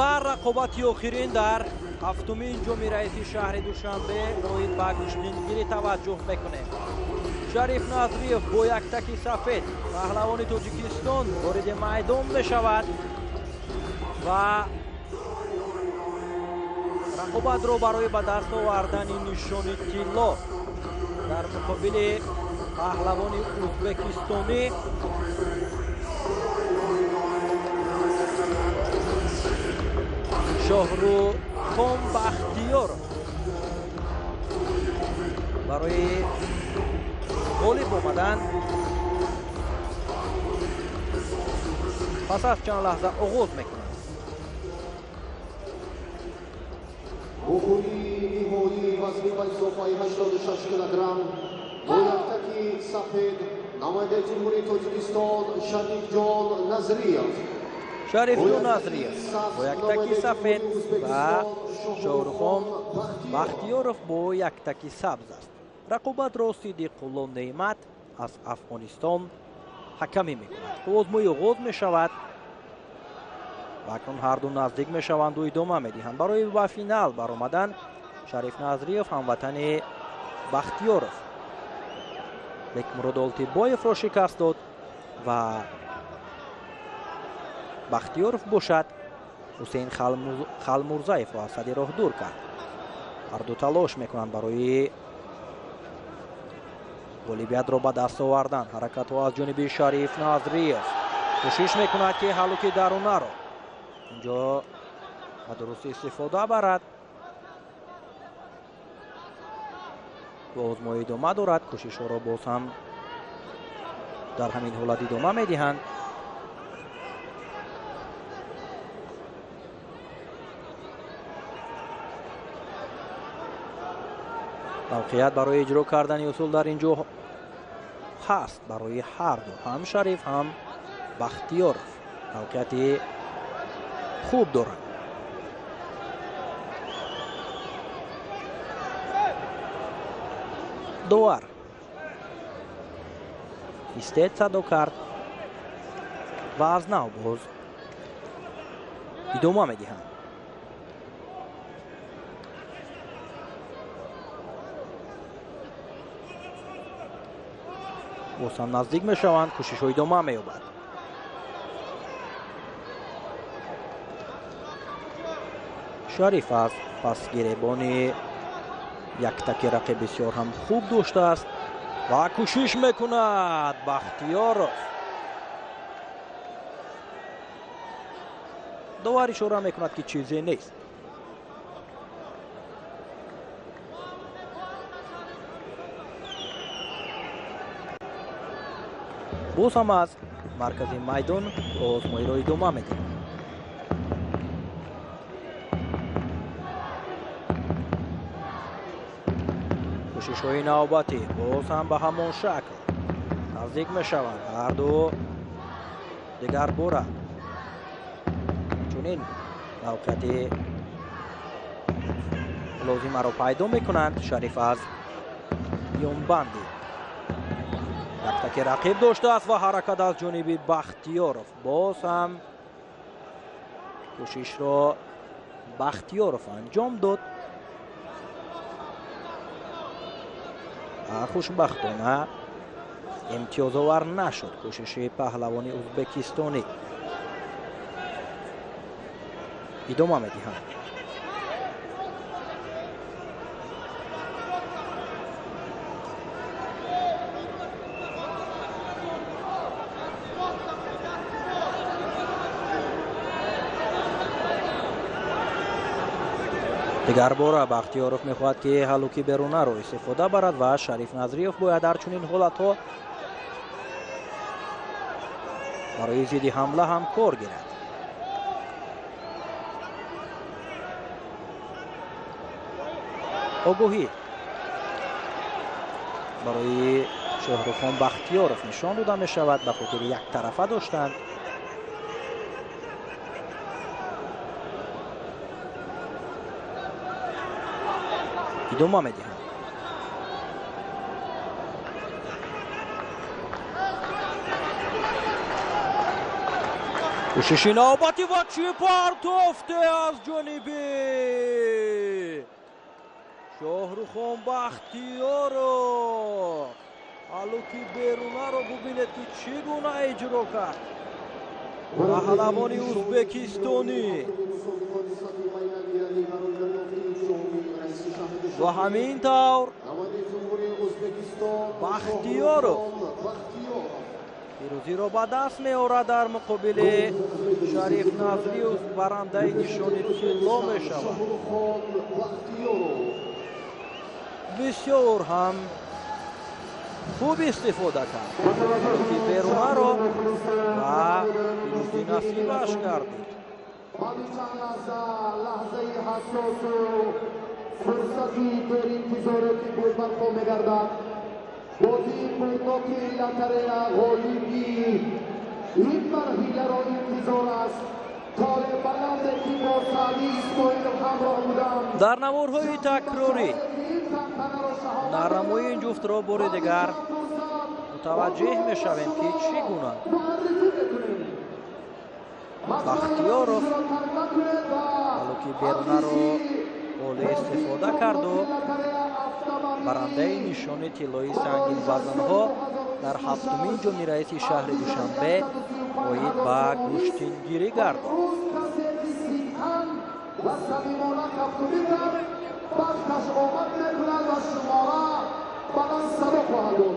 Ва рақобати охирин дар ҳафтумин ҷоми раиси шаҳри Душанбе оид ба гӯштингирӣ таваҷҷӯҳ мекунем. Шариф Назриев бо як таки сафед паҳлавони Тоҷикистон вориди майдон мешавад ва рақобатро барои ба даст овардани нишони тилло дар муқобили паҳлавони ӯзбекистонӣ Шоҳрухон Бахтиёров барои ғолиб омадан пас аз чанд лаҳза оғоз мекунад. Бухории ниҳоии вазни вайсофаи 86 килограмм бо яктаки сафед намояндаи Ҷумҳурии Тоҷикистон Шарифҷон Назриев. Шарифҷон Назриев бо яктаки сафед ва Шоҳрухон Бахтиёров бо яктаки сабз аст. Рақобатро Сидиқулло Неъмат аз Афғонистон ҳакамӣ мекунад. Озмои оғоз мешавад ва акнун ҳарду наздик мешаванду идома медиҳанд. Барои ба финал баромадан Шариф Назриев ҳамватани Бахтиёров Бекмурод Олтибоевро шикаст дод ва Бахтиёров бошад Ҳусейн Халмурзаевро аз сади роҳ дур кард. Ҳарду талош мекунанд барои ғолибиятро ба даст овардан. Ҳаракатҳо аз ҷониби Шариф Назриев кӯшиш мекунад, ки ҳалуки дарунаро инҷо ба дурустӣ истифода барад. Озмои идома дорад. Кӯшишҳоро боз ҳам дар ҳамин ҳолат идома медиҳанд. Мавқеият барои иҷро кардани усул дар ин ҷо ҳаст барои ҳарду, ҳам Шариф, ҳам Бахтиёров мавқеияти хуб доранд. Довар истед садо кард ва аз нав боз идома медиҳанд. Боз ҳам наздик мешаванд, кӯшишҳо идома меёбад. Шариф аз пасгиребони яктаки рақиб бисёр ҳам хуб доштааст ва кӯшиш мекунад Бахтиёров. Довар ишора мекунад, ки чизе нест. Боз ҳам аз маркази майдон озмоиро идома медиҳад. Кӯшишҳои навбатӣ боз ҳам ба ҳамон шакл наздик мешаванд ҳарду дигар бора. Чунин мавқеияти лозимаро пайдо мекунанд. Шариф аз ёнбанди яктаки рақиб доштааст ва ҳаракат аз ҷониби Бахтиёров. Боз ҳам кӯшишро Бахтиёров анҷом дод. Хушбахтона имтиёзовар нашуд кӯшиши паҳлавони ӯзбекистонӣ. Идома медиҳанд. Дигар бора Бахтиёров мехоҳад, ки ҳалуки берунаро истифода барад ва Шариф Назриев бояд дар чунин ҳолатҳо барои зидди ҳамла ҳам кор гирад. Огоҳӣ барои Шоҳрухон Бахтиёров нишон дода мешавад ба хотири яктарафа доштан. Идома медиҳанд. Кӯшиши навбатӣ ва чӣ партофте аз ҷониби Шоҳрухон Бахтиёров! Алуки берунаро бубинед, ки чӣ гуна иҷро кард паҳлавони узбекистонӣ. Ва ҳамин тавр Бахтиёров пирӯзиро ба даст меорад дар муқобили Шариф Назриев, барандаи нишони тилло мешавад. Бисёр ҳам хуб истифода кард ки берунаро ва пирӯзӣ насибаш гардид. Лаҳзаи ҳассосу фурсати деринтизоре ки буд барпо мегардад. Бозии бурдноки лотарея ғолиби ин марҳиларо интизор аст. Толе баланде ки бо Саъди Исмоилов ҳамроҳ буданд. Дар наворҳои такрорӣ нарнамои ин ҷуфтро бори дигар мутаваҷҷеҳ мешавем, ки чӣ гуна Бахтиёров алуки берунаро олӣ истифода карду барандаи нишони тиллои сангинвазнҳо дар ҳафтумин ҷоми раиси шаҳри Душанбе оид ба гӯштингирӣ гардид. Ва самимона кафкубӣ кард, бахташ омад мекунад ва шумора баланд садо хоҳад дод.